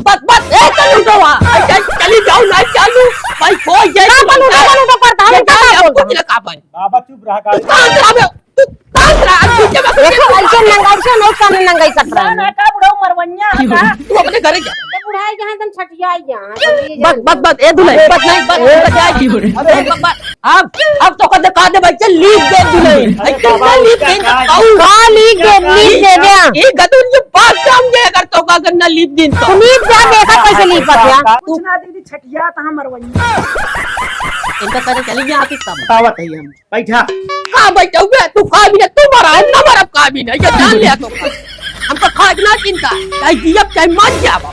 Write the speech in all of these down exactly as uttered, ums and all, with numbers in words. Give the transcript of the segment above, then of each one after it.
बस, बस, ए, चल उठो वहाँ। ए, चल, चली जाओ, ना चालू। भाई, हो, ये ना बनू, ना बनू, तो पड़ता, हम ये क्या काम है, बोलते कुछ हैं? ना काम है। बाबा, चुप रहा, तू गाड़ी काम करा बे, तू काम करा, अब पीछे में देखो, ऐसे नंगाई से नहीं, सामने नंगाई कट रहा है। ना, ना, का बुढ़ऊ मरवैया है, का? तू अपने घरे जा। ए, बुढ़ाई जहाँ तन छठियाई जहाँ, बस, बस, बस, ए, दुल्हन, बस, नहीं, बस, बस, जाए। अरे, बस, बस, अब, अब तो कदे, कदे बच्चे लीप दे दुल्हन। अरे, कितना बाबा, लीप दे, क्या बताऊँ? का लीप दे, लीप दे दे। ये गदुर, ये बात काम दे, अगर तो का करना लीप दिन तो। तू लीप दे, देखा कैसे लीप दे। कुछ ना दीदी, छठिया तो हम मरवैया। इनका करे चलेंगे आप इस काम। बतावत है हम। बैठा। का बैठा हुआ? तू का भी ना, तू मरा, हम ना मरब का भी ना, ये जान लिया तो। हमका खाए ना चिंता, चाहे जियब, चाहे मर जाब।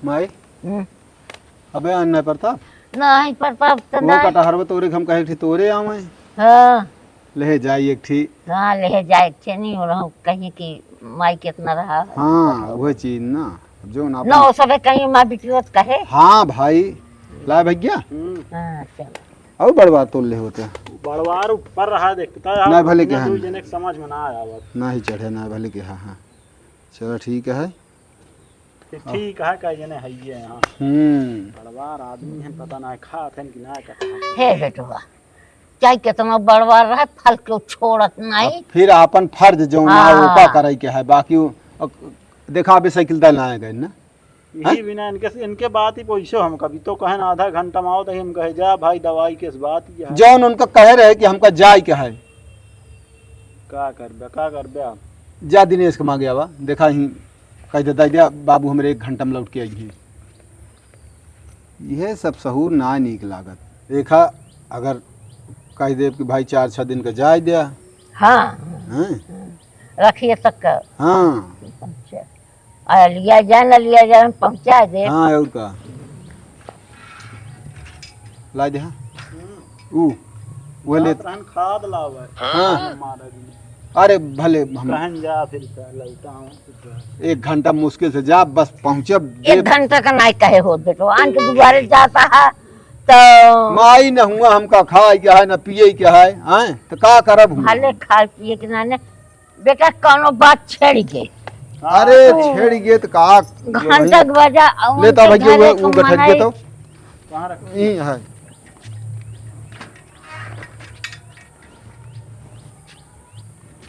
माई, हम्म। अबे आन नहीं प्रताप? नहीं प्रताप तो वो नहीं। कटहरवा तोरे के हम कहे थे तोरे आवे। हाँ। ले जाई एक ठी। हाँ, ले जाए एक ठी, नहीं हो रहा, कहीं कि माई कितना रहा। हाँ, वह चीज ना, अब जो ना ना, अपन वो सबे कहीं माँ बिटियोत कहे। हाँ भाई, लाए भैया। हम्म। हाँ, चलो। और बड़वार तोल ले होते। बड़वार ऊपर रहा, देखता है, नहीं भले के दुई हाँ। जने के समझ में ना आया बात। ना ही चढ़े, ना भले के हाँ, हाँ। चलो ठीक है। ठीक है, कई जने हइये हैं। हम्म। बड़वार आदमी हैं, पता ना है खात हैं कि ना खात हैं। हे बेटवा, चाहे कितना बड़वार रहे, फल क्यों छोड़त नहीं? अब फिर आपन फर्ज जो ना हाँ। ओका करे के है, बाकी उ-, अ, देखा अबे साइकिल दा ना आ गए ना। यही हैं? बिना इनके से, इनके बात ही पूछो हम कभी तो कहें आधा घंटा में आओ तो हम कहे जा भाई दवाई के इस बात ही है। जौन उनका कहे रहे कि हमका जाए के है। का करबे, का करबे आप? जा दिनेश के मांगे आवा, देखा ही कह देता दिया बाबू हमरे एक घंटा में लौट के आई हैं। यह सब सहूर ना नीक लागत। देखा अगर कह देब कि भाई चार छह दिन का जाए दिया। हाँ। हैं? रखिए तक का। हाँ। अच्छा। आ, लिया जाए ना लिया जाए, हम पहुँचा दे। हाँ, और का? ला दे, हाँ। ऊ, वो ले। जात रहन खाद लावे। हाँ। मारा जी। अरे, भले हम कहन जा, फिर का लौटा हूँ, फिर का। एक घंटा मुश्किल से जा, बस पहुँचब, एक देख। घंटा का नाई कहे हो, बेटो, आन के दुआरे जाता है, तो माई न हुआ हमका खाए के है, न पिए के है, हैं? तो का करब हम? भले खाए पिए के ना, ने बेटा, कौनो बात छेड़ के। अरे, हाँ। छेड़ के त का? घंटा के बजा, अउन लेता के भैया, घरे वो, वो को गठरिया मनाई। तो। कहाँ रख? यहीं है।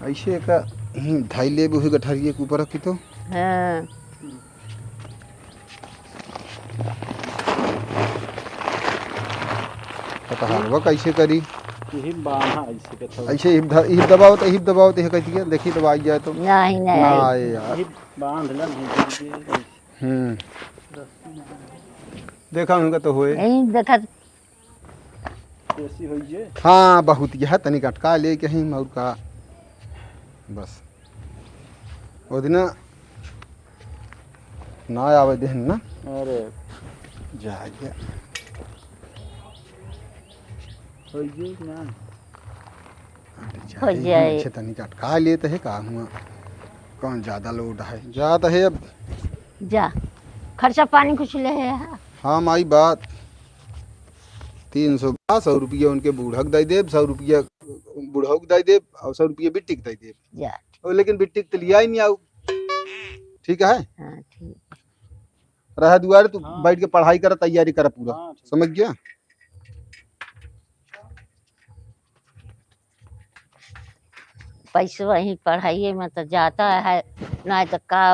ऐसे का यहीं धाई ले भी हुई गठरिया के ऊपर रखी तो। हाँ। कटहरवा कैसे करी? यही बांधा ऐसे के थोड़ा। ऐसे हिप ध-, हिप दबाओ तो, हिप दबाओ तो, यह कहती है, देखी दबाई जाए तो। नहीं, नहीं। ना आए यार। यही बांध ले, नहीं तो ये हम्म। देखा उनका तो होए। यही देखा। ऐसी होई जे। हाँ, बहुत यह तनिक अटका ले के ही और का। बस। ओ दिना ना आवे देहन ना। अरे। जा, जा। होई जे ना। अरे जा, हो जाए। इनसे तनिक अटका लेते हैं, का हुआ? कौन ज्यादा लोड है? जात है अब। जा। खर्चा पानी कुछ ले है? हाँ, माई बात। तीन सौ बा, सौ रुपया उनके बूढ़क दे देब, सौ रुपया बूढ़क दे देब और सौ रुपया बिट्टी के दे देब। जा। और लेकिन बिट्टी के तो लिया ही नहीं आऊ। ठीक है? हाँ, ठीक। रहा दुआरे, तू हाँ। बैठ के पढ़ाई कर, तैयारी कर पूरा। हाँ, ठीक। समझ गया? पैसवा ही पढ़ाइए में तो जाता है, ना तो का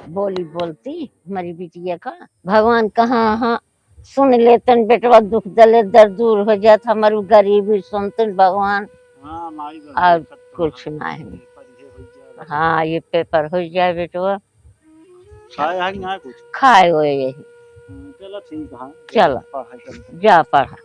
बोली बोलती हमारी बिटिया का। भगवान कहाँ, हाँ, सुन लेतन बेटवा, दुख दले दर्द दूर हो जात, हमारी गरीबी सुनतन भगवान। हाँ, माई बहन और सब कुछ नहीं। हाँ, ये पेपर हो जाए बेटवा। खाए है कि ना कुछ? खाए हुए यही। हम्म, चलो ठीक है। चलो। पढ़ाई करो। जा पढ़ा।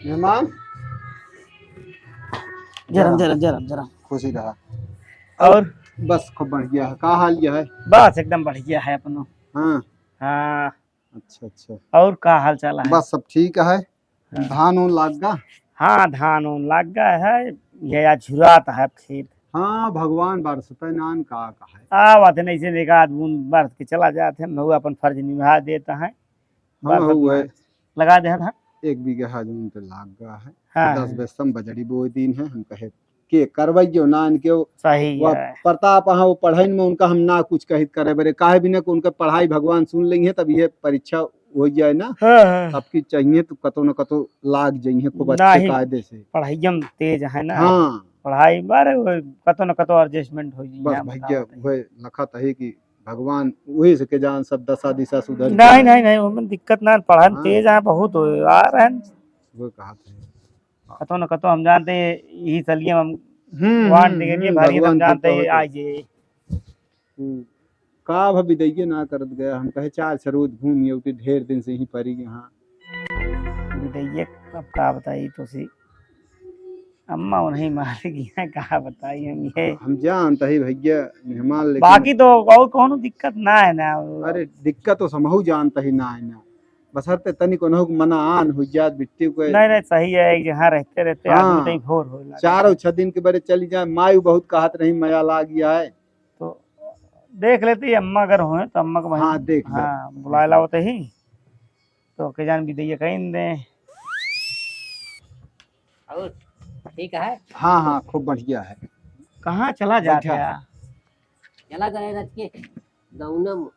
मेहमान। जरम, जरम, जरम, जरम। खुशी रहा। और? बस खूब बढ़िया है। का हाल यह है? बस एकदम बढ़िया है अपनो। हाँ। हाँ। अच्छा, अच्छा। और का हाल चाल है? बस सब ठीक है। हाँ। धान उन लाग गा? हाँ, धान उन लाग गा है। ये आज झुरात है खेत। हाँ, भगवान बरसते नान का, का है। आवत है, नहीं से एक आध बूंद बरस के चला जात है, हम लोग अपन फर्ज निभा देता है। हम बरसत हुए। नान लगा दे था। एक बीघा जमीन पे लाग गा है। हाँ। दस बेसम बजड़ी बोए दिन है, हम कहे के करवाइयो ना इनके वो, सही वो है। प्रताप हाँ, वो पढ़ाई में उनका हम ना कुछ कहित करे बरे, काहे बिना कि उनका पढ़ाई भगवान सुन लेंगे, तब ये परीक्षा हो जाए ना, हाँ, हाँ। तब की चाहिए तो कतो न कतो लाग जाइए खूब अच्छे नहीं, कायदे से। पढ़ाइयम तेज है ना। हाँ। पढ़ाई बारे वो कतो न कतो adjustment हो जाइए, बस हम भैया, बतावत है। वह लखत है कि भगवान वही से के जान सब दशा दिशा सुधर नहीं, जाए। नहीं, नहीं, ओमन दिक्कत ना, पढ़न हाँ। तेज है बहुत, आ रहे हैं। वो कहा था। कतो न कतो हम जानते हैं, यही सलिए हम हम्म, वांट हम्म, देंगे हम्म, भारी, हम भगवान जानते कृपा हैं, होते। आ ये। हम्म। का अब बिदैये ना करत गया, हम कहे चार छह रोज घूम ये उठी, ढेर दिन से ही परी गए हाँ। बिदैये अब का बताई तो सी, अम्मा उन्हीं मार गई हैं, का बताई हम ये। हम जानता ही भैया, मेहमान लेकिन बाकी तो और कौनो दिक्कत ना है ना। अरे दिक्कत तो समहू जानता ही ना है ना, बस हर ते तनी कोनो मना आन हो जात बिट्टी को। नहीं, नहीं, सही है, यहाँ रहते, रहते हाँ। आदमी कहीं भोर हो लगा। चार और छह दिन के बरे चली जाए, माई बहुत कहत रही, मया लाग गया है। तो देख लेते ही, अम्मा अगर होए तो अम्मा को वहीं हाँ, देख ले। हाँ, बुलाए लाओ तो ही। तो के जान बिदैया कहीं दे। और ठीक है? हाँ, हाँ, खूब बढ़िया है। कहाँ चला जात बैठा। है? चला गए रच के गौनम।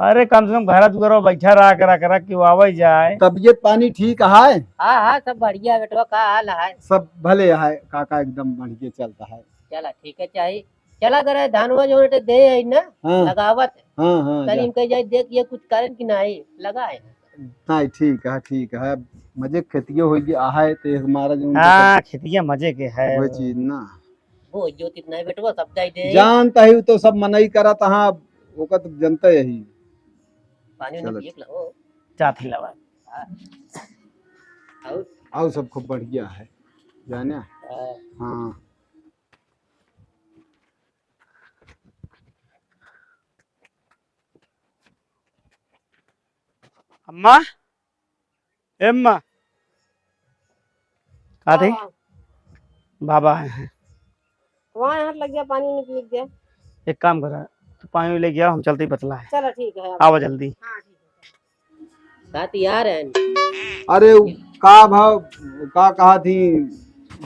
अरे, कम से कम घर दुआरो बैठा रहा करा, करा कि वो आवे जाए। तबीयत पानी ठीक है? हाँ, हाँ, सब बढ़िया बेटवा, का हाल है? सब भले है काका, एकदम बढ़िया चलता है। चला, ठीक है, चाही। चला करे धानवा जो दे आई ना, हाँ। लगावत। हाँ, हाँ, तनी जा। इनके जाए देख ये कुछ करन कि नहीं, लगा है। नहीं, ठीक है, ठीक है। मजे खेतियो हो गया है, तो एक मारा जो उनका हाँ, सब खेतिया मजे के है। वही चीज ना। वो जो कितना है बेटवा, सब जाए दे। जानता ही तो सब मनई करत हाँ, ओका तो जनता यही। पानी उन्हें चलो। पिए के ला, हो। चाट ही लवा। हाँ। और? और सब खूब बढ़िया है, जाने? हाँ। हाँ। अम्मा, ए अम्मा, का थे? हाँ। बाबा आए हैं। वहाँ यहाँ लग गया, पानी उन्हें पी गया। एक काम करा, तू पानी ले गया, हम चलते ही बतला है। चलो ठीक है, अब। आवा जल्दी। हाँ, ठीक है। साथ यार हैं। अरे, उ का भाव, का कहा थी,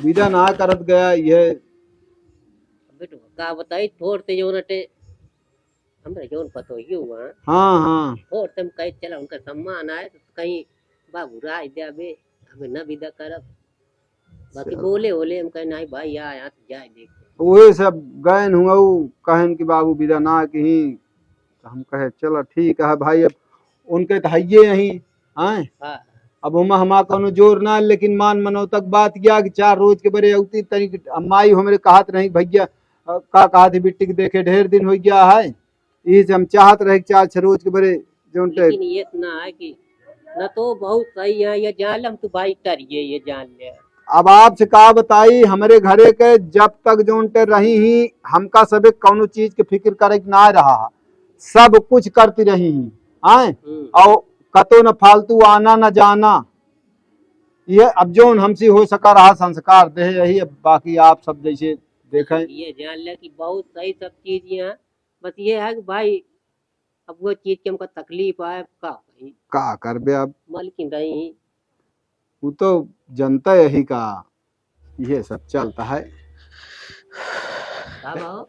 विदा ना करत गया, ये। बेटो, का बताई, थोड़ ते जो रटे, हमरा जौन पतोहियो हुआ। हाँ, हाँ। और तुम कहे चला उनका सम्मान आए तो कहीं बाबू राय दे अबे, अबे न विदा करब। बाकी चलो। बोले होले हम कहे नहीं भाई, या, या तो जाए देख। वही सब गए हुआ, उ कहन कि बाबू विदा ना कहीं, तो हम कहे चलो ठीक है भाई, अब उनके तो हइये यहीं, हैं? हाँ। अब हम, हमार कौनो जोर ना, लेकिन मान मनो तक बात किया कि चार रोज के बरे अउती तनी माई हमरे कहत रही, "भैया, अ, का कहत है बिट्टी के देखे ढेर दिन हो गया है।" यही से हम चाहत रहे कि चार छह रोज के बरे जौन टे लेकिन ये इतना है कि न तो बहुत सही है, ये जान ले, हम तो भाई करिए, ये जान ले। अब आपसे का बताई, हमरे घरे के जब तक जौन टे रही ही, हमका सबे कौनो चीज के फिक्र करे के ना रहा है, सब कुछ करती रही ही, आए? हम्म। और कतो न फालतू आना न जाना, ये अब जौन हमसे हो सका रहा संस्कार दे यही, अब बाकी आप सब जैसे देखें। ये जान ले कि बहुत सही सब चीज यहाँ, बस ये है कि भाई अब वो चीज के हमका तकलीफ आए, अब का कही? का करबे अब? मलकिन रही। वो तो जनता यही का, ये सब चलता है। का भाव?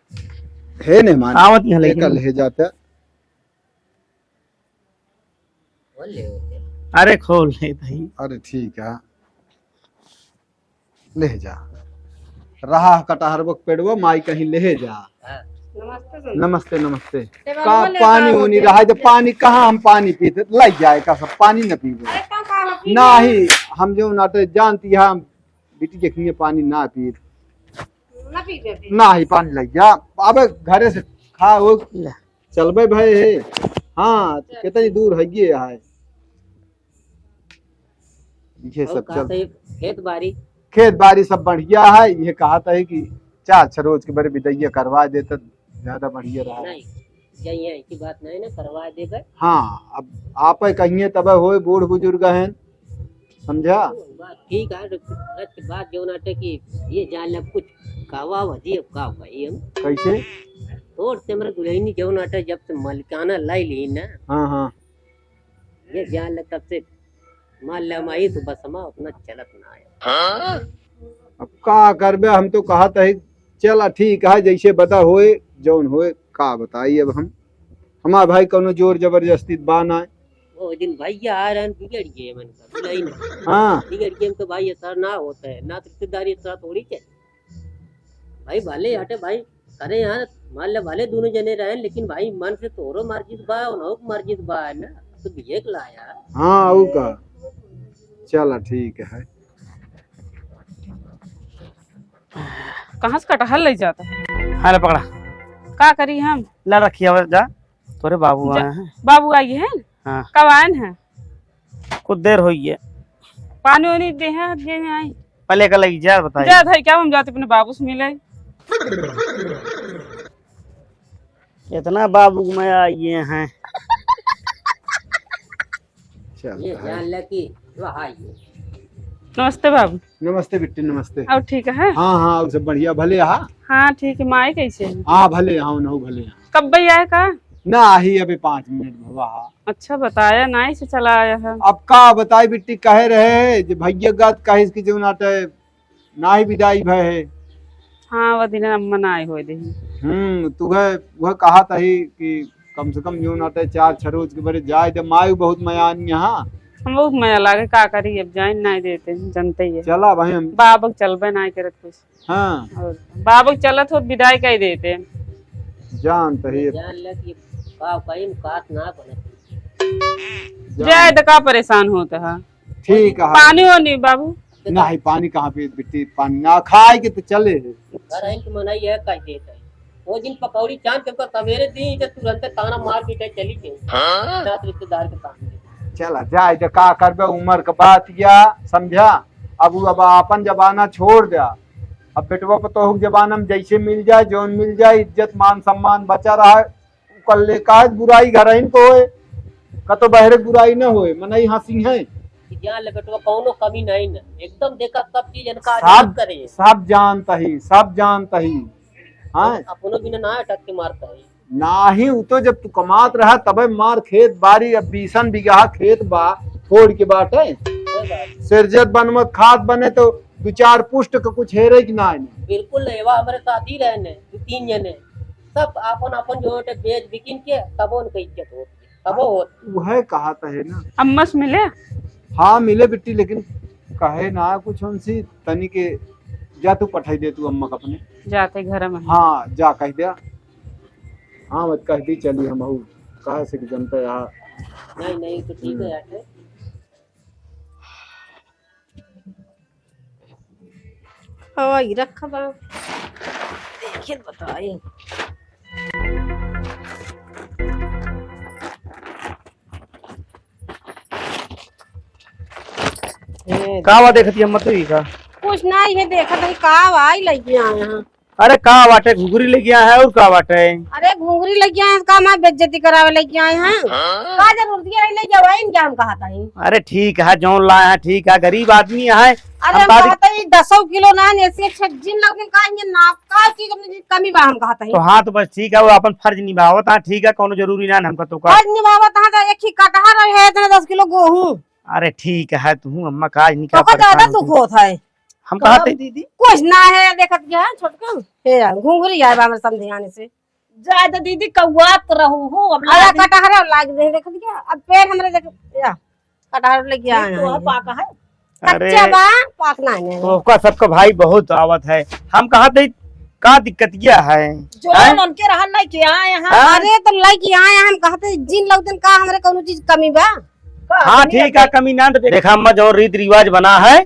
हे मेहमान, आवत यहाँ लेकिन। एकर ले जाता। खोल ले, खोल ले। अरे खोल ले भाई। अरे ठीक है, ले जा। रहा कटहरवा के पेड़वा, माई कहीं ले जा। हाँ। नमस्ते संत। नमस्ते, नमस्ते। ते का बाबा ले पानी का उनी होते? रहा है, जब पानी कहाँ हम पानी पीते, लग जाए का सब पानी न पीबे। अरे का, का हम पीबे? नाही, हम जो नाटे जानती है, हम बेटी जखनी पानी ना पीत। ना पीबे? नाही, पानी लग जा। अबे घरे से खा वो ले। चलबे भाई है। हाँ, चल। कितनी दूर है ये है। ये और सब कहत चल है खेत बारी। खेत बारी सब बढ़िया है, ये कहत है कि चार छह रोज के बरे बिदैया करवा देता, ज्यादा बढ़िया रहा। नहीं, यही है कि बात नहीं ना, करवा देबे। हाँ, अब आप कहिए तब होए, बूढ़ बुजुर्ग हैं, समझा? बात ठीक है, तो रच बात जौन आटे कि ये जान ले कुछ कहवा वजी अब का कही हम। कैसे? तोर से हमरे दुल्हनी जौन आटे जब से मलिकाना लाई ली ना, हाँ, हाँ। ये जान ले तब से मान ले हम आई तो बस हम अपना चलत ना आए। अब का करबे, हम तो कहत है, चला ठीक है, जैसे बता होए, जौन होए, का बताई अब हम। हमार भाई कौनो जोर जबरदस्ती बा ना। वो दिन भैया आ रहन, बिगड़ गए मन का, बुलाई ना। हाँ। बिगड़ गए तो भाई, ऐसा ना होता है, ना रिश्तेदारी ऐसा थोड़ी चले। भाई भले हटे भाई, अरे यार, मान ले भले दोनों जने रहे, लेकिन भाई मन से तोरो मर्जी से बा, उन्हों की मर्जी से बा, है ना? तो बिये के लाया। हाँ, ऊ का। चला ठीक है। कहाँ से कटहल ले जाता है? हाँ, ले पकड़ा। का करी हम? ला रखिया जा, तोरे बाबू जा-, आए हैं। बाबू आई हैं? हाँ। कब आए हैं? कुछ देर होई है। पानी वानी दे हैं, दे हैं आई। पहले का लगी जा बताई। जा धर क्या हम जाते अपने बाबू से मिले। इतना बाबू में आइए हैं। चल, ये भाई। जान ले कि वहाँ आइए। नमस्ते बाबू। नमस्ते बिट्टी, नमस्ते। और ठीक है? हाँ, हाँ, और सब बढ़िया, भले हाँ? हाँ, ठीक है। माई कैसे है? हाँ, भले हाँ, उनहु भले हाँ। कब भाई आए का? ना, आई अबे पाँच मिनट भवा हा। अच्छा, बताया ना, इसे चला आया है। अब का बताई बिट्टी, कहे रहे जे भैया गत कहे इसकी जो नाटे ना ही विदाई भय है। हाँ, वो दिन अम्मा ना आए होए दे। हम्म, तुहे, वह कहा तही कि कम से कम जो नाटे चार छह रोज के बरे जाए दे, माई बहुत मयान यहाँ। हम बहुत मया लागे, का करी, अब जाए ना देते, जानते ही है। चला भाई हम। बाबक चलबे ना करत कुछ। हाँ। और बाबक चलत हो, विदाई कह देते। जान तही। जान ले कि का कहीं काट ना बने। जान। जाए तो का परेशान होता है। ठीक है। पानी हो नहीं बाबू? नहीं, पानी कहाँ पे बिट्टी, पानी ना खाए के तो चले है। घर आइन के मनाई है, कह देता है। वो दिन पकौड़ी चांद के ऊपर सवेरे दी, इधर तुरंत ताना मार के चली गई। हाँ? साथ रिश्तेदार के सामने। चला जाए तो का करबे, उम्र का बात या, समझा? अब वो अब अपन जमाना छोड़ द्या। अब बेटवा पतोह के जमाना में जैसे मिल जाए, जौन मिल जाए, इज्जत मान सम्मान बचा रहा है। कल्ले काहे बुराई घरहिन को होए, कतो बहरे बुराई न होए, मनई हँसी है। कि जान ले बेटवा, कौनो कमी नहीं न, एकदम देखा सब चीज इनका सब, आजाद करे। सब जानता ही, सब जानता ही। हाँ? अपनो बिना ना अटक के मारता है। नाही, उ तो जब तू कमात रहा तबे मार, खेत बारी अब बीसन बीघा खेत बा, फोड़ के बाटे। कोई बात नहीं। सिरजत बनमत खात बने तो दो चार पुष्ट के कुछ हेरे कि ना आने। बिल्कुल नहीं, वह हमारे साथ ही रहने, दो तीन जने, सब आपन आपन जो होते बेच बिकिन के, तब उनके इज्जत होती है, तब वो होती है। वह कहा तो है ना। अम्मा से मिले? हाँ, मिले बिट्टी, लेकिन कहे ना कुछ उनसे, तनी के जा तू पठाई दे तू अम्मा का अपने। जाते घर में। हाँ, जा कह दिया। हाँ, मत कह दी, चली हम हूँ। कहा से कि जनता यहाँ। नहीं, नहीं, तो ठीक है हम्म। यार। हवाई रखबा। देखिए बताई। ए, का बा देखती अम्मा तू ही का? कुछ ना, ये देखत है का बा, आई लइके आए हैं। अरे का बाटे, घुघरी लेके आए हैं और का बाटे? अरे घुघरी लेके आए हैं, का हमार बेइज्जती करावे लेके आए हैं? हाँ? का जरूरत है ले जाओ, इन क्या हम कहत हई? अरे ठीक है, जौन लाए हैं ठीक है, गरीब आदमी है। अरे हम हम कहत कहत हई दसो किलो ना, ऐसे अच्छा जिन लोग का ये ना का चीज हमने कमी बा हम कहत हई। तो हाँ, तो बस ठीक है, वो अपन फर्ज निभावत है, ठीक है, कौनो जरूरी ना हमका तो का। फर्ज निभावत है तो एक ही कटहर है, इतना दस किलो गोहूँ। अरे ठीक है, तू अम्मा का आज निका तो का ज्यादा परेशान दुख होती। होत है। हम कहा कहत हई दीदी? कुछ ना है, देखत क्या है छोटका? हे यार, घुघरी आए बा हमरे समधियाने से। जाए तो दीदी, कौआत रहू हो, अब अरे लाग कटहरा लाग दे, देखत क्या? अब पेड़ हमरे देख, या, कटहर लेके ये आए तो हैं। पाका है। अरे, कच्चा बा, पाक ना है। तो ओका सबका भाई बहुत आवत है। हम कहत हई, का दिक्कतिया है? जो हैं? उनके रहन नहीं किया है यहाँ। हाँ? अरे तो लेके आए हैं, हम कहत हई, जिन लोग दिन का हमरे कौनो चीज कमी बा? का हाँ, कमी ठीक है, है? कमी ना तो देखा, अम्मा, जो रीत रिवाज बना है,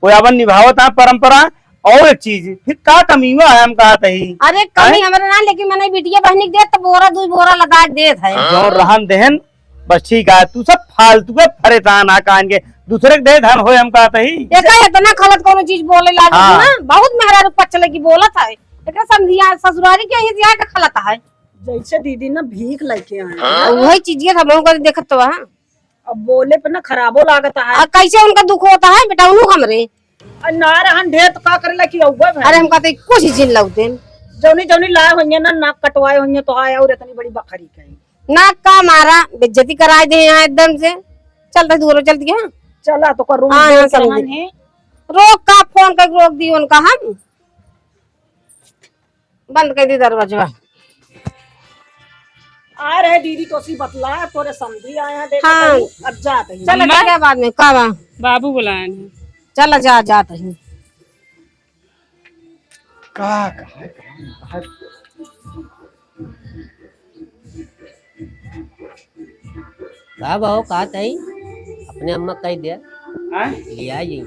वो अपन निभावत है परंपरा। और एक चीज, फिर का कमी हुआ है, हम कहत हई? अरे, कमी हैं? हमरे ना, लेकिन मने बिटिया बहनी के देत, तो बोरा, दो बोरा लदा के देत है। जो रहन देहन, बस ठीक है, तू सब फालतू के परेशान आ कान के, दूसरे के दे धन होए, हम कहत ही। एका इतना खलत कौनो चीज बोले लागे हाँ। ना, बहुत मेहरारू पच लगी बोलत है। एकरा समधिया ससुरारी के ही दिया के खलत है। जैसे दीदी ना भीख लेके आए हैं। हाँ। वही चीज ये सब लोगों को देखत तो है। अब बोले पे ना खराबो लागत है। आ, कैसे उनका दुख होता है बेटा, उन्हों हमरे। आ, ना रहन ढेर तो का करेला कि अउबे भाई। अरे हम कहते कुछ ही जिन लौटे। जौनी जौनी लाए होइए ना, नाक कटवाए होइए तो आए और इतनी बड़ी बखरी कहीं। नाक का मारा, बेइज्जती कराए दे यहाँ एकदम से। चलता दूर चलती है। चला तो करूँ हाँ, देख हाँ, समझ। रहन है। रोक का फोन कर रोक दी उनका हम। बंद कर दी दरवाजा। आ रहे दीदी, तो सी बतला, तोरे समधी आए हैं, देखा हाँ। तनी, अब जात ही। चल, अम्मा? ठीक है, बाद में, का बा? बाबू बुलाए हैं। चल, जा, जात ही। का, का, का, का? का बा हो, का तई? अपने अम्मा कह दे। हाँ? लिया जी।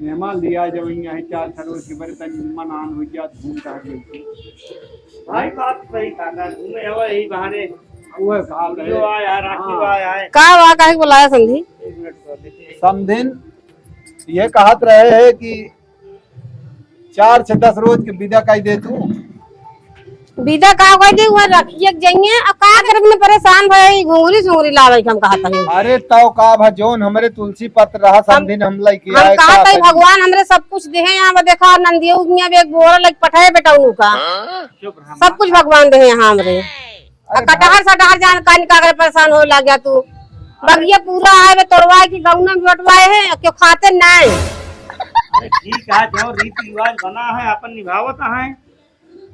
मेहमान लिया जब यहाँ चार छह रोज के बरे तनी मन आन हो गया, घूम टहल लेते। भाई बात सही कहा, घूमे हवा यही बहाने। वो कहा जो आया, राखी हाँ। आया है। का बा, काहे बुलाया समधी? एक मिनट तो देते हैं। समधिन ये कहत रहे है कि चार छह दस रोज के विदा कई दे तू। विदा का कई दे, वह रखिए के जाइए। अब का करब में परेशान भई, घुंघरी सुंघरी लावे के हम कहत हई। अरे तौ का भा, जौन हमरे तुलसी पत्र रहा हम, समधिन हम लइके हम आए, कहत का हई करी? भगवान हमरे सब कुछ देहे। यहाँ बा देखा नंदियो उनिया भी एक बोरा लइके पठाए बेटा उनका। हाँ? सब कुछ भगवान देहे यहाँ हमरे। अरे आ कटहर सटहर जान का निकाल कर परेशान हो लग गया तू। अरे बगिया पूरा है बे तोड़वाए की गौना में बटवाए है, क्यों खाते नाय? अरे ठीक है, जो रीति रिवाज बना है अपन निभावत है।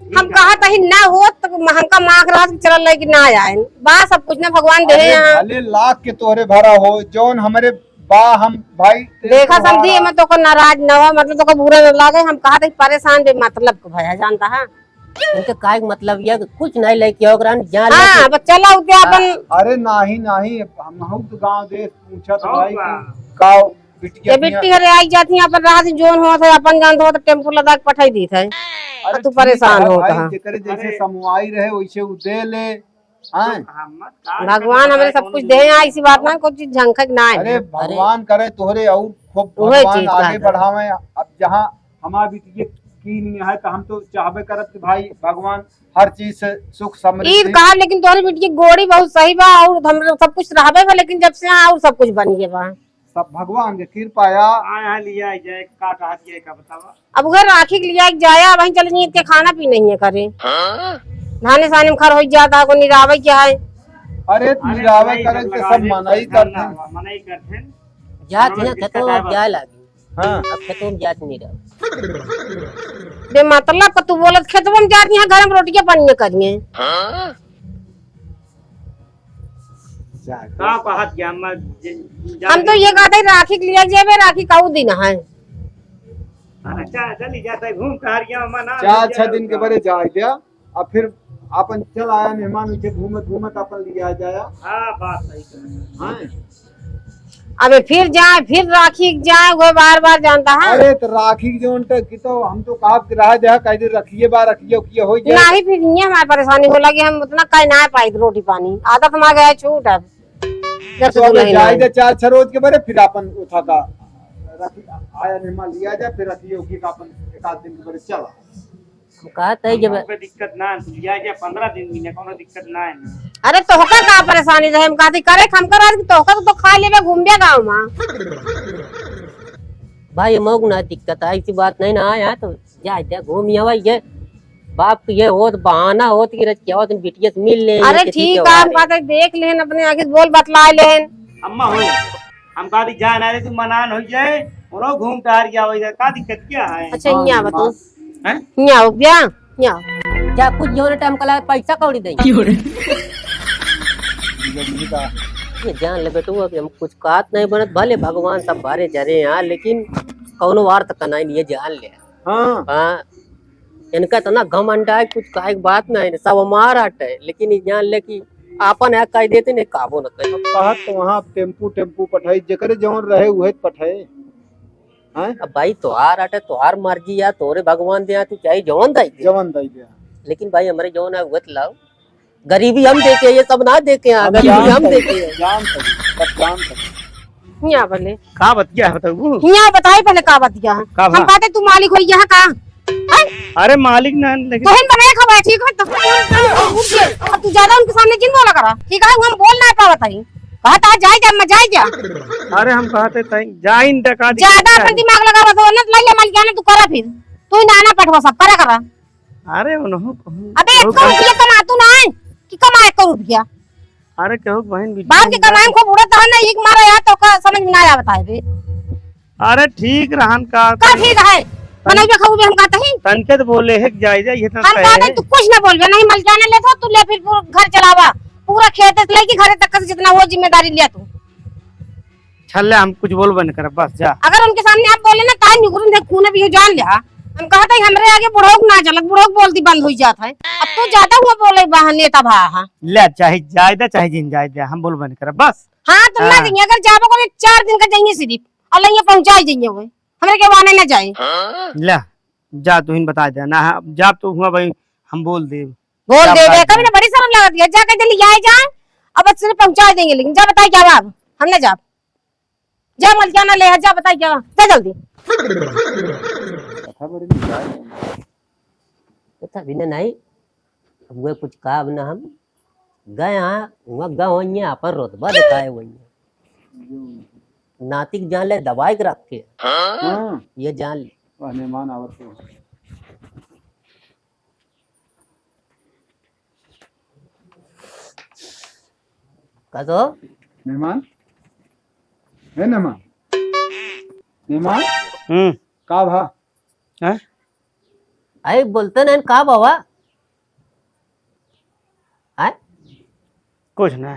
हम ठीक है। कहत ही ना हो तो हमका माख रहा चलल रहे कि ना आए। बा सब कुछ ना भगवान देहे अरे यहाँ। भले लाख के तोहरे भरा हो, जौन हमरे बा हम भाई देखा समधी, एमे तोको नाराज न हो, मतलब तोको बुरा न लागे, हम कहत ही परेशान बेमतलब के भया जानता है। उनके काहे के मतलब ये कि कुछ नहीं लेके आओ, ओकरा जान हाँ, लेके बस चला उते हाँ। अपन। अरे नाही, नाही, हमहू तो गाँव देश पूछत और भाई का? कि का बिटिया ये बिट्टी हरे आई जाती है, अपन रात जौन होत है, अपन जानत हो तो टेम्पो लदा के पठाई दीत है। अरे और तू ठीक परेशान है होत भाई, है। जेकरे जैसे अरे। समवाई रहे, वैसे उ दे ले। हाँ। भगवान हमरे सब कुछ दे, यहाँ ऐसी बात ना, कोई चीज झंखक ना है। अरे भगवान करे तोहरे और खूब उहे भगवान चीज आगे बात है। बढ़ावे। अब जहाँ हमार बिटिया की नहीं है, तो हम तो चाहबे करत कि भाई भगवान हर चीज से सुख समृद्धि। ई कहा, लेकिन तोहरे बिटिया गोड़ी बहुत सही बा और हम लोग सब कुछ रहबे बा, लेकिन जब से यहाँ और सब कुछ बन गया बा। सब भगवान के कृपा या। हाँ, यहाँ लिया जाए, का कहा जाए, का बतावा? अब उहे राखी के लिया के जाया, वहीं चले नहीं के खाना पीना ही है करे। हाँ? धाने साने में खर हो जाता, को निरावे क्या है? अरे अरे निरावे भाई, करे सब के सब लगावे मनाई करते हैं। मनाई करते हैं। जात है ना, खेतों में जाए लागी। हाँ। अब खेतों में जात नहीं रहा। बेमतलब का तू बोलत, खेतों में जात यहाँ घर में रोटियां पानी करिए। हाँ? का कहत गया, हम जे-, हम तो ये कहते हैं, राखी के लिए जेबे, राखी काऊ दिन है। अच्छा, चली जाता है, घूम टहर गया, मना चार छह दिन के बरे जाए गया, अब फिर अपन चल आया मेहमान, उनके घूमत घूमत अपन लिया जाया। हाँ, बात सही कहे। हाँ। अबे फिर जाए, फिर राखी के जाए, वो बार बार जानता है। अरे तो राखी के जोन तक की तो हम तो कहा कि रहा जा, कह दे रखिए बा, रखिए, उखिए हो जाए। नहीं, फिर ये हमारी परेशानी हो लगी, हम उतना कह ना पाई रोटी पानी, आदत में आ गया छूट अब। जब तो से अबे नहीं जाए नहीं। दे चार छह रोज के बरे, फिर अपन उठा का रखी, आया मेहमान लिया जाए, फिर रखिए, उखिए का अपन एक आध दिन के बरे चला। हम कहत है जब हमको दिक्कत ना है, तू लिया जा, पन्द्रह दिन मिले, कोनो दिक्कत ना है ना। अरे तोहका का परेशानी रहे, हम कहती करे, हम करा कि तोहका तो, तो खा लेबे, घूमबे गाँव में। भाई, मौक ना दिक्कत है, ऐसी बात नहीं ना, यहाँ तो जा, जा, घूम आवा, ये बाप के ये होत, बहाना होत कि रच क्या होत, बिटिया से मिल ले, अरे कि ठीक है, है, हम कहते देख लेन, अपने आगे बोल बतला लेन। अम्मा हो, हम कहा थी, जान आ रहे, तू मनान हो जाए, और घूम टहर गया हो जाए, का दिक्कत क्या है? अच्छा, हाँ, यहाँ बताओ। हैं? यहाँ हो गया, यहाँ। जा, कुछ जोरे टाइम कला पैसा कौड़ी दे। ये जान ले बेटू, अब हम कुछ कहत नहीं बनत, भले भगवान सब भरे जरे यहाँ, लेकिन कौनो वार तक नहीं, ये जान ले। हाँ। हाँ। इनका इतना घमंड है, कुछ काहे के बात नहीं, सब हमार हट है, लेकिन ये जान ले कि आपन है कह देते नहीं, काबो न कहे। अब कहत तो वहाँ टेम्पू, टेम्पू पठाई, जेकरे जौन रहे उहे पठाए। हैं? अब भाई तोहार हट है, तोहार मर्जी या, तोरे भगवान दे, तू चाहे जौन दे दे। जौन दे दे। लेकिन भाई हमरे जौन है उहे तो लाओ। गरीबी हम देखे, ये सब ना देखे, हाँ, हम गरीबी हम जानते देखे। हैं, जानते हैं, सब जानते हैं। हियाँ बोले। का बतिया है बताऊ? हियाँ बताई पहले का बतिया है। का हम बा? कहते तू मालिक होइया है का? हैं? अरे मालिक ना, लेकिन तोहिन बनाए खवाए, ठीक है? तो अब तू ज्यादा उनके सामने जिन बोला करा, ठीक है? हम बोल ना पावत है। कहा था जाए जा, मैं जाए जा। अरे हम कहते तई जाइन डका दी ज्यादा जाए। अपन दिमाग लगावा तो ना, लइया मालिक जाने तू करा फिर। तू ही ना, ना पठवा सब, करा करा। अरे उन्हों कहूँ अबे, केहू एक रुपया कमातू ना है कि कमा एक रुपया। अरे केहू बहन भी बाप के कमाई में खूब उड़त है ना, एक मारा यार तो का समझ में ना आवत है बे। अरे ठीक रहन का का ठीक है? बनाइबे खाऊ बे हम कहते ही। तनके तो बोले है कि जाए जाए, ये तो हम कहे कहते हैं। तू कुछ ना बोलबे, नहीं मल जाने ले तो तू ले फिर पूरा घर चलावा, पूरा खेत से लेके घरे तक का जितना हो जिम्मेदारी लिया तू। छल्ले हम कुछ बोलबे न करब, बस जा। अगर उनके सामने आप बोले ना, ताई निकुरन दे खून भी हो जान लिया। हम कहते हैं, हमरे आगे बुढ़ऊ ना चलत, बुढ़ऊ बोलती बंद हो जात है। अब तो ज्यादा हुआ बोले बा, नेता भा, हाँ। ले, चाहे जाए दे, चाहे जिन जाए दे, हम बोलबे न करब, बस। हाँ, तुम ना हाँ। देंगे, अगर जाबो करे चार दिन का जाइए सिर्फ, और लइया पहुँचा ही जाइए हुए, हमरे के वाने ना जाए। ले, जा, तू ही बता दे ना, हाँ, जा तो हुआ भाई, हम बोल देब। बोल जा दे बता दे, दे। कभी ना बड़ी शर्म लगती है, जा कह दे, ले आए जा, अब सिर्फ पहुँचा देंगे, लेकिन जा बताई क्या बाब, हम ना जाब। जा मलिकाना ले आ, जा बताई क्या, जा जल्दी। कथा बड़ी निराश है। कथा भी ना नहीं, अब वे कुछ कहा अब ना हम गए हाँ, वहाँ गए होइए, अपन रोतबा दिखाए होइए। नातिक जान ले दवाई के रखे, हाँ। ये जान ले। वाह, मेहमान आवत हो। का तो? मेहमान? हे मेहमान? मेहमान? हम्म। का भा? हैं? अरे बोलते नहीं, का बाबा? हैं? कुछ ना।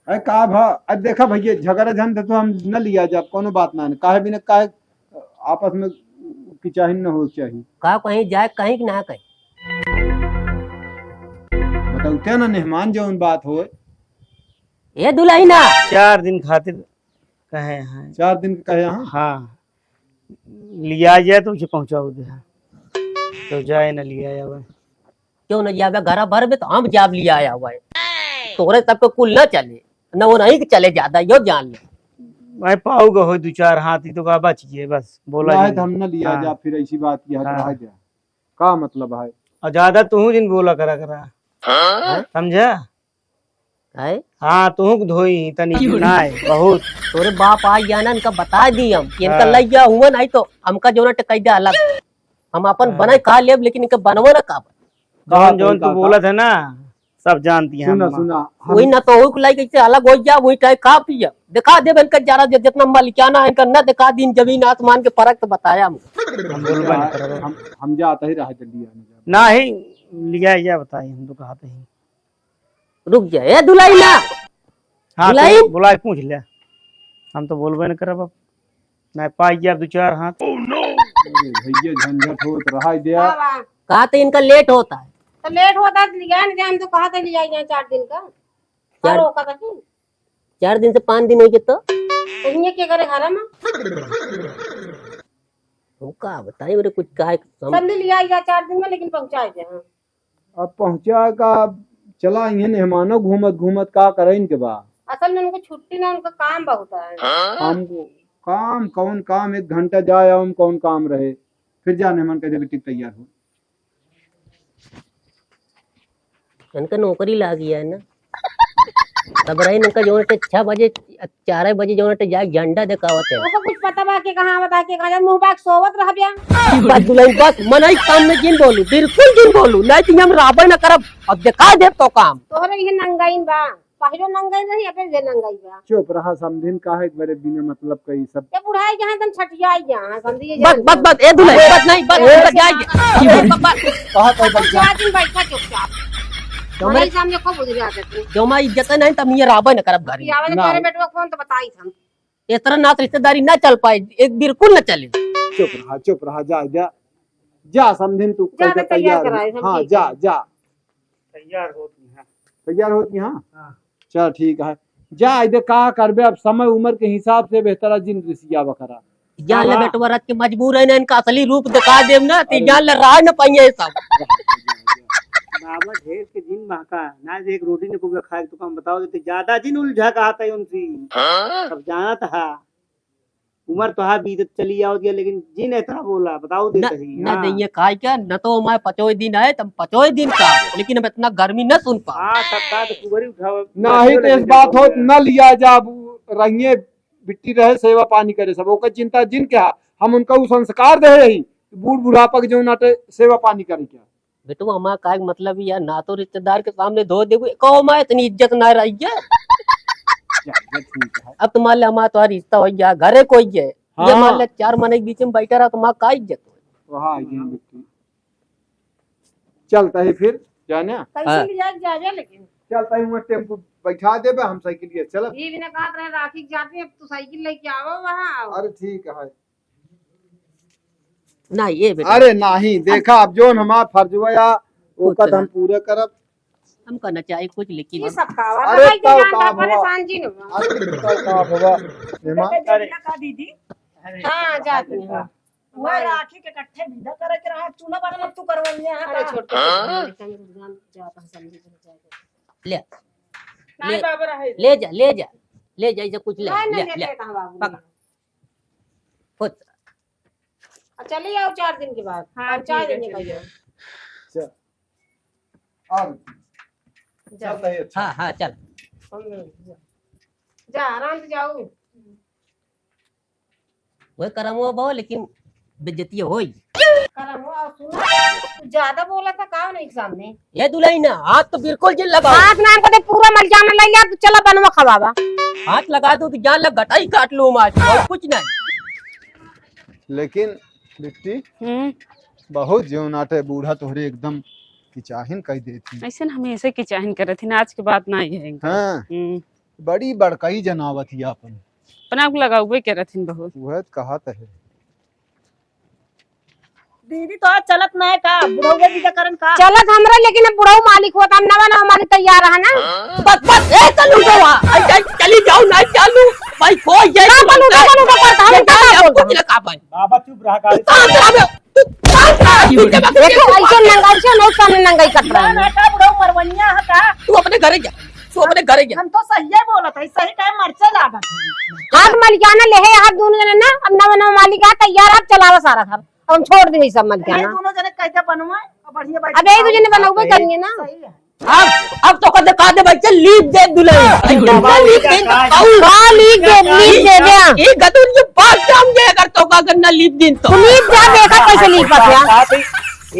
अरे का भा? अब देखा भैया, झगड़ा झंझट तो हम न लिया जाब, कोनो बात ना है। काहे बिना काहे आपस में किचाहिन न हो चाहिए। का कहीं जाए, कहीं कि ना कहीं? बताउते ना मेहमान जौन बात होए। ए दुलहिना। चार दिन खातिर कहे हैं। चार दिन के कहे हैं? हाँ। लिया जाए तो उसे पहुँचाओ दे। तो जाए ना लिया जाए। क्यों न जाबे, घरा भर में तो हम जाब लिया आया हुआ है। तोहरे सबके कुल न चले, न वो नहीं के चले ज्यादा, यो जान ले। भाई पाऊगा हो दो चार हाथ ही तो का बच गए, बस बोला नहीं जिन। तो हम न लिया हाँ। जा, फिर ऐसी बात की हट हाँ। रहा जा। का मतलब है? और ज्यादा तू जिन बोला करा करा। हाँ? समझा? है? हाँ, तू के धोई तनी नाय, बहुत। तोरे बाप आ गया ना, इनका बता दी हम कि इनका हाँ। लइया हुआ नहीं तो हमका जो ना टकाई दे अलग। हम अपन हाँ। बनाए खा लेब, लेकिन इनका बनवा ना का। जौन, जौन तू बोलत है ना, सब जानती हैं सुना, अम्मा। सुना, हम वही ना तो हो लाई कैसे अलग हो जा, वही टाइम खा पिया। दिखा देब इनका जरा, जि-, जितना मलिकाना है इनका, ना दिखा दीन जमीन आसमान के फर्क तो बताया हमको। हम बोलबा नहीं करब। हम, हम जाते ही रहा जल्दी आने का। ना ही लिया या बताई, हम तो कहते ही। रुक जा, ए दुलहिना। हाँ, दुलहिन। तो बुलाए पूछ ले, हम तो बोलबे न करब अब। ना पाई गया दो चार हाथ। अरे भैया झंझट होत रहा है दिया। का बा? कहा तो इनका लेट होता है। तो लेट होता है तो लिया न जाए, हम तो कहा था लिया जाए चार दिन का। चार, और रोका था कि? चार दिन से पाँच दिन हो गए तो? तो हियाँ के करे घर में? वो का बताई मेरे कुछ कहा है सम- समझ लिया या चार दिन में, लेकिन पहुँचाए दे, हाँ। अब पहुँचा का चला, इन्हें मेहमानों घूमत घूमत का करे इनके बा? असल में उनको छुट्टी ना, उनका काम बहुत है। हमको काम, कौन काम, एक घंटा जाए आओ, हम कौन काम रहे, फिर जा मेहमान कह दे बेटी तैयार हो। इनका नौकरी लाग गया है ना। तब रही इनका जो है छह बजे, चार बजे जो है जाए झंडा दिखावत है। ओको कुछ पता बा के कहाँ बता के कहाँ जा, मुँह बाग सोवत रह गया। बस दुलहिन बस, मनई काम में जिन बोलू, बिल्कुल जिन बोलू, नहीं तो हम राबे न करब। अब दिखा दे तो काम। तोहरे ये नंगाइन बा, पहले नंगाइन रही, अब ये नंगाइन बा। चुप रहा समधिन, काहे एक बारे बिना मतलब का ई सब। ये बुढ़ाई जहाँ तन छठियाई जहाँ समझिए बस, जान बस, दो। बस, ए दुलहिन, बस नहीं, बस, ए बस, जाइए। बस, बस। कहा तो अब बच्चा। चार दिन बैठा चुपचाप। जो हमारे हमारे सामने खूब उधर आ जाते हैं। जो हमारी इज्जत है नहीं, तब ये राबे न करब घर में। कि आवे तो ना। तोरे बेटवा फोन तो बताई हम। इस तरह नात रिश्तेदारी ना चल पाए, एक बिल्कुल ना चले। चुप रहा, चुप रहा, जा, जा, जा समधिन तू जा, कह के मैं तैयार तैयार हो। कराए, हम हाँ, ठीक जा, है। जा। तैयार होत यहाँ। तैयार होत यहाँ? हाँ। चल ठीक है, जा। इधर का करबे, अब समय उम्र के हिसाब से बेहतर है जिन रिसिया बकरा। जान ले बाबा। बेटवा, रच के मजबूर है ना, इनका असली रूप दिखा देम ना, तो अरे। जान ले रहा न पाइए सब। बाबा ढेर के जिन महका, ना जे एक रोटी ने को खाए तो कम बताओ, देते ज्यादा जिन उलझा कहा था उनसे। हाँ? सब जानत हा। उमर तोहार बीतत चली आवत है, लेकिन जिन इतना बोला, बताओ दे न, सही, न हाँ। दइये खाए क्या, न तो हमारे पचोए दिन आए, तब पचोए दिन का, लेकिन हम इतना गर्मी न सुन पाओ। हाँ, तब का तो कुबरी उठाओ, नहीं तो इस बात हो, न लिया जा, अब रहिए बिट्टी रहे, सेवा पानी करे सब, ओकर चिंता जिन क्या, हम उनका उ संस्कार दे रही, बूढ़ बुढ़ापा के जौन आटे सेवा पानी करे क्या। बेटू, हमार काहे के मतलब ही यार, ना तो रिश्तेदार के सामने धो देबू, कहो माँ इतनी इज्जत ना रही है। चलिए, ठीक है। अब तो मान ले हमार तोहार रिश्ता हो गया, घरे कोई है, ये हाँ। मान ले चार मने के बीच में बैठा रहा तो माँ का इज्जत हो? वहाँ आ गई बेटी। चलता है फिर जाने। कैसे हाँ। लिया जावे लेकिन? चलता है, वहाँ टेम्पू बैठा देबे, हम साइकिल ये चलब। ये बिना कहत रहे राखी के जाते, अब तू साइकिल लेके आवो वहाँ आओ। अरे ठीक है। ना, ये बेटा। अरे नहीं, देखा, अब जोन हमार फर्ज हुआ या, कुछ ओका तो ना। हम पूरा करब। हम कहना चाहे कुछ, लेकिन ये सब का हुआ? अरे, भाई, तब जान का का हुआ? परेशान जी न हुआ। अरे, तब का हुआ? एमा? बेटा, अरे। देखा का दीदी? अरे, हाँ, जाती हूँ। वो राखी के कट्ठे विदा करे के रहा, चूल्हा बर्तन तू करवलिया है अरे, का? छोटे, छोटे, जान जाता है, समझी, समझी जाएगा। ले। नहीं, ले, बाबा रहे दे। ले जा, ले जा, ले जा, इसे कुछ ले, नहीं, ले, नहीं, ले। ले, कहाँ बाबू? पकड़। खुद। आ, चली आओ चार दिन के बाद। हाँ, और चार ठीक है, दिन निकल चलिए। जाओ। चल। आ, जा। चल, भाई, अच्छा। हाँ, हाँ, चल। हम लोग जा। जा, आराम से जाओ। वह करम हुआ बहु, लेकिन बेइज्जती होई। करम हुआ, सुनो, तू ज्यादा बोला था का नहीं सामने? ये दुल्हन, हाथ तो बिल्कुल जिन लगाओ। हाथ नाम को दे, पूरा मलिकाना ले लिया, तू चला बनवा खवावा। हाथ लगा दो तो जान लग गटाई काट लूँ आज, और कुछ नहीं। लेकिन बिट्टी, हम्म। बहुत जीवन आटे, बूढ़ा तोहरे एकदम किचाहिन कह देती। ऐसे न हमेशा किचाहिन करत ही ना, आज के बात ना ही है इनका। हाँ। हम्म। बड़ी बड़काई जनावत ही आपन। अपना को लगाउबे करत ही बहुत। वह तो कहा तो है। दीदी, तो आज चलत ना है का? बुढ़ऊ के विदा करन का? चलत हमरा, लेकिन अब बुढ़ऊ मालिक होता, हम नवा नवा मालिक तैयार रहा ना। बस, बस, ए, चलू गवा। आई, आई, चली जाओ, ना चालू। भाई, खो ये का बनू, का बनू, का करता? हम ये का का बोलता? कुछ ना का भाई। बाबा, चुप रहा, गाड़ी तू शांत रह बे। तू शांत रह, तू जब देखो, ऐसे नंगाई से लोग सामने नंगाई कट रहा है। ना, ना, का बुढ़ऊ मरवनिया है का? तू अपने घरे जा, तू अपने घरे जा। हम तो सही है बोलत है, सही टाइम मरचे लागत है। हाथ मलिकाना ले है, हाथ दोनों जने ना, अब नवा नवा मालिक आ तैयार, आप चलावा सारा घर। अब हम छोड़ देंगे सब मत नहीं, जाना। दोनों जने कैसे बनवाए? अब बढ़िया बैठ अब यही दो जने बनावे सही। करेंगे ना। सही है। अब, अब तो कदे कहा दे बच्चे, लीप दे दुल्हन। अरे बाबा, लीप दे तो का कहूँ। का लीप दे, लीप दे दे। ये गदुन जो बात जान गए अगर तो का करना लीप दिन तो। तू लीप जा, देखा कैसे लीप पाते हैं। बात है,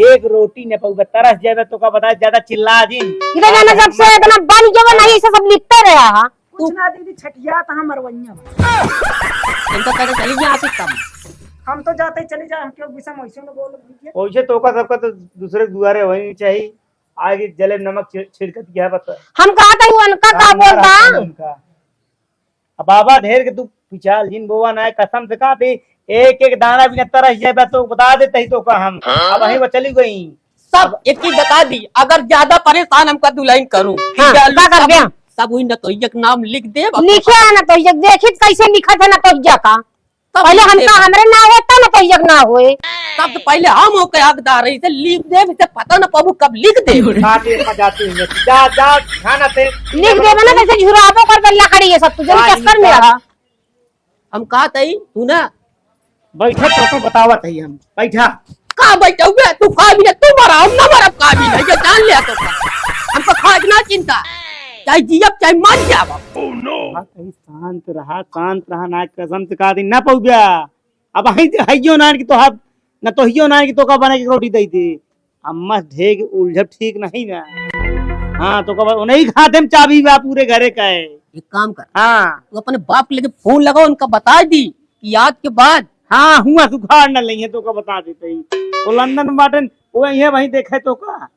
एक रोटी न पाऊगा, तरस जाएगा तो का बता, ज्यादा चिल्ला दिन। इधर जाना जब से इतना बन गया नहीं, ऐसे सब लिपते रहे हा। कुछ ना दीदी, छठिया तो हम मरवइया बा। इनका कहते चली जा आसिफ तब। हम तो जाते ही चली जाए, हम क्यों गुस्सा में वैसे न बोल दीजिए। वैसे तो का सबका तो दूसरे दुआरे होनी चाहिए। आगे जले नमक छिड़-, छिड़कत गया बता। हम कहा था उनका का अंदर बोलता? आता है उनका। अब बाबा ढेर के तू पिछाल जिन बोवा ना है, कसम से कहा थी, एक एक दाना भी न तरस जाए बा तो बता देते ही तो का हम। अब वहीं वो चली गई। सब एक ही बता दी, अगर ज्यादा परेशान हमका दुल्हन करूँ, हाँ, ठीक है, का कर सब, दिया? सब हुई न तो एक नाम लिख दे, बस। लिखे है न तो एक, देखी कैसे लिखत है न तो एक का। तब पहले लिख हमका दे। हमरे ना होए, तब न तो एक ना होए। तब तो पहले हम ओके हकदार है, इसे लिख दे, इसे पता न पबू कब लिख दे। खा के मजाते हुए, जा, जा, खाना से। लिख देबे ना, कैसे झुराबो कर दे लकड़ी ये सब, तू जल्दी आज चक्कर में इनका रहा। हम कहा तई, तू ना। बैठा तो, तो बतावत है हम, बैठा। का बैठा हुआ? तू का भी है, तू मरा, हम ना मरब का भी नहीं, ये जान लिया तो का। हमको खाए के ना चिंता, चाहे जियब, चाहे मर जाब। हाँ, कहीं शांत रहा, शांत रहा, ना कसम से कहा दी, ना पहुँचा। अब हई, हइयो ना कि तो हाथ, ना तो हियो ना कि तो का बना के रोटी दे दे। अम्मा ढेर उलझब ठीक नहीं ना। हाँ, तो कब उन्हीं खाते में चाबी बा पूरे घरे का है। एक काम कर। हाँ। तू अपने बाप के लेके फोन लगाओ, उनका बता दी कि आज के बाद। हाँ, हुआ सुखाड़ न लेंगे तो का बता देते ही। वो लंदन में बाटन, वो यहीं वहीं देखे तो का।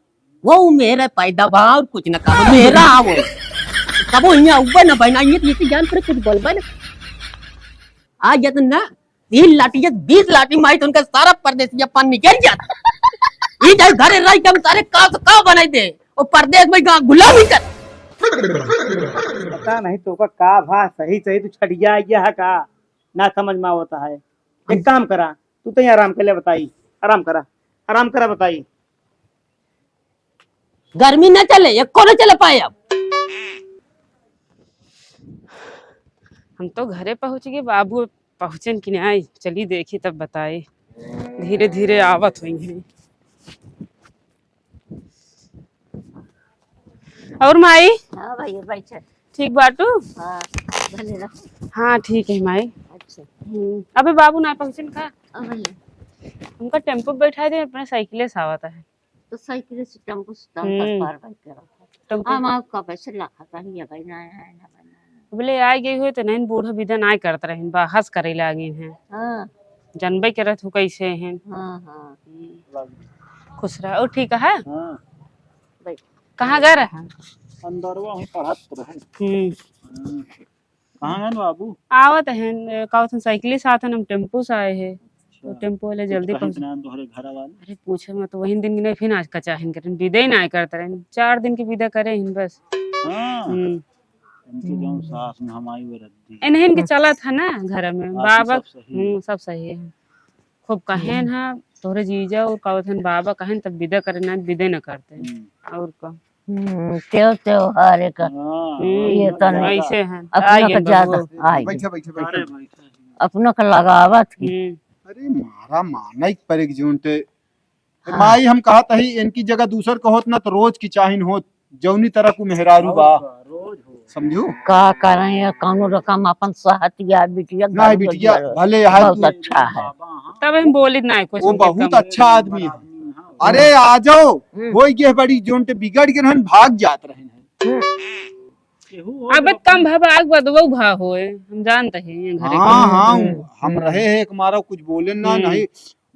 वो मेरा पैदा बा और कुछ ना कहा, मेरा वो। कबो यहाँ उबे ना बहना, ये तो इसी जान पर कुछ बोलबे ना। आ जाते ना, तीन लाठी या बीस लाठी मारी तो उनका सारा परदेसिया पान निकल जाता। ये चाहे घरे रह के हम सारे का से का बनाई दे, वो परदेस में गा-, गुलामी कर। पता नहीं तो का, का भा सही सही तू छठिया गया है का, ना समझ में आवता है। एक काम करा, तू तो यहाँ आराम कर ले बताई, आराम करा, आराम करा बताई। गर्मी न चले, एको न चले पाए अब। हम तो घरे पहुँच गए, बाबू पहुँचेन कि नाहीं, चली देखी तब बताई। धीरे धीरे आवत होइहैं। और माई? हाँ भैया, बैठे। ठीक बाटू? हाँ, भले रहो। हाँ, ठीक है माई। अच्छा। हम्म, अबे बाबू नाहीं पहुँचेन का? हाँ भैया। उनका टेम्पो पे बैठाइ दे, अपने साइकिले से आवत है। तो साइकिले से टेम्पो से तम हम्म। पार बैठ के रहो। टेम्पो हम आप कब से लखत रही है भाई, ना आए, ना भाई, ना आए। बोले, आइ गई हुए तो नाहीं, बूढ़ा बिदा नाहीं करत रहिन, बहस करे लागिन हैं। हाँ। जनबे करत हो कैसे हैं। हाँ, हाँ। हम्म। खुश रह। और ठीक है? हाँ। बैठ। कहाँ गए रहा? अंदरवा हम पढ़त रहे। हम्म। हाँ। कहाँ गए बाबू? आवत हैं, ए, का होत हैं, साइकिल से आत हैं, हम टेम्पो से आए हैं। तो अच्छा। टेम्पो वाले कुछ जल्दी कहित पहुँच ना तोहरे घर वाले? अरे पूछे मत, वही दिन की नाहीं, फिर आज कचाहिन करें, बिदा ही नाहीं करत रहे। चार दिन की बिदा करे हैं बस। हाँ। हम्म। इनके जौन सास में हमारी वो रद्दी। इन्हें इनके चलत है ना घर में, बाकी बाबा, सब सही है। हम्म, सब सही है। खूब कहेन हम्म। है, तोहरे जीजा और का होत हैं बाबा कहेन तब बिदा करे ना, बिदा न करते। हम्म। और का। हम्म, त्यों त्योहार का। हाँ, हम्म, ये तो नहीं। ऐसे हैं। अपना आइए का ज्यादा, बबुआ। आइए। बैठा, बैठा, बैठा। अरे, बैठा। अपना का लगावत की। हम्म। अरे, मारा माना एक पर एक जून ते। हाँ। माई, हम कहत ही, इनकी जगह दूसर का होत ना, तो रोज की चाहिन होत, जौनी तरह को मेहरारू बा। रोज बा, रोज हो। समझू? का करें, या कौनो रकम अपन सहत या बिटिया नहीं, घर बिटिया, बजुआर भले यहाँ बहुत तू अच्छा है। तब हम बोलित नाहीं कुछ, वो उनके बहुत कम। अच्छा आदमी है। हाँ। अरे, आ जाओ, हम्म। होई गे बड़ी जून ते बिगड़ गए रहन, भाग जात रहन हैं। हम्म। केहू हो अब जाओ कम अपन। भा, आग बदबू भा होए, हम जानते हैं, ये घरे हाँ, के। हाँ, हम्म। हम रहे हैं, एक मारा कुछ बोले ना, हम्म। नहीं,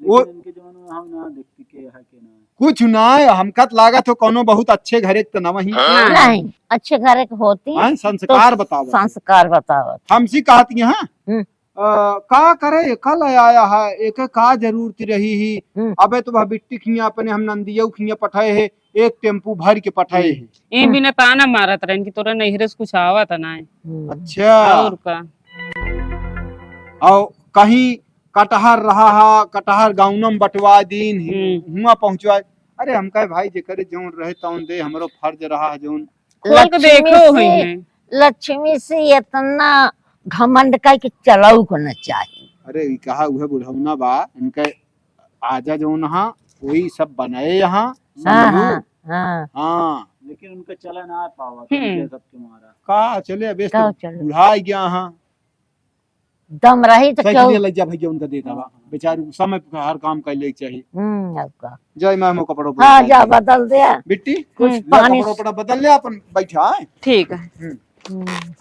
वो लेकिन इनके जमाने में हम ना देखती के है कि ना। कुछ ना है, हमका त लागत हो कौनो बहुत अच्छे घरे के त ना वही। हाँ। नहीं, अच्छे घरे के होती हाँ, संस्कार तो बतावत। संस्कार बतावत। हमसी कहती हैं, हाँ? हम्म। अ, का करे, कल आया है, एक का जरूरत रही ही। हम्म। अबे तो वह बिट्टी खिया अपने हम नंदिया खिया पठाए है, एक टेम्पू भर के पठाए हम्म। है। ई हम्म। बिना ताना मारत रहन कि तोरा नैहरे से कुछ आवत ना है। हम्म। अच्छा। और का? और कहीं कटहर रहा हा, कटहर गाउनम बंटवा दीन ही, हम्म। हुआ पहुँचवा। अरे हम कहे भाई जेकरे जौन रहे तौन दे, हमरो फर्ज रहा है जौन। खोल के लक्ष्मी देखो से, हुई है। लक्ष्मी से इतना घमंड का कि चलाऊ को न चाहिए। अरे ई कहा उहे बुढ़ौना बा, इनके आजा जौन हा, वही सब बनाए यहाँ, हाँ, समझू? हाँ, हाँ। हाँ। लेकिन उनका चला ना पावा, हम्म। उनके सबके मारा। का चले, अबे का तो चले? बुढ़ा गया हाँ। दम रही तो साइकिल क्यों? ले जा भैया, उनका दे दवा। हाँ। बेचारू समय पे हर काम कर ले चाहिए। हम्म, अब का? जय माँ, मैं कपड़ा हाँ, बदल जा दे। बदल दे। बिट्टी, कुछ हम्म। ले पानी कपड़ा उपड़ा बदल ले, अपन बैठा है। ठीक है। हम्म। हम्म।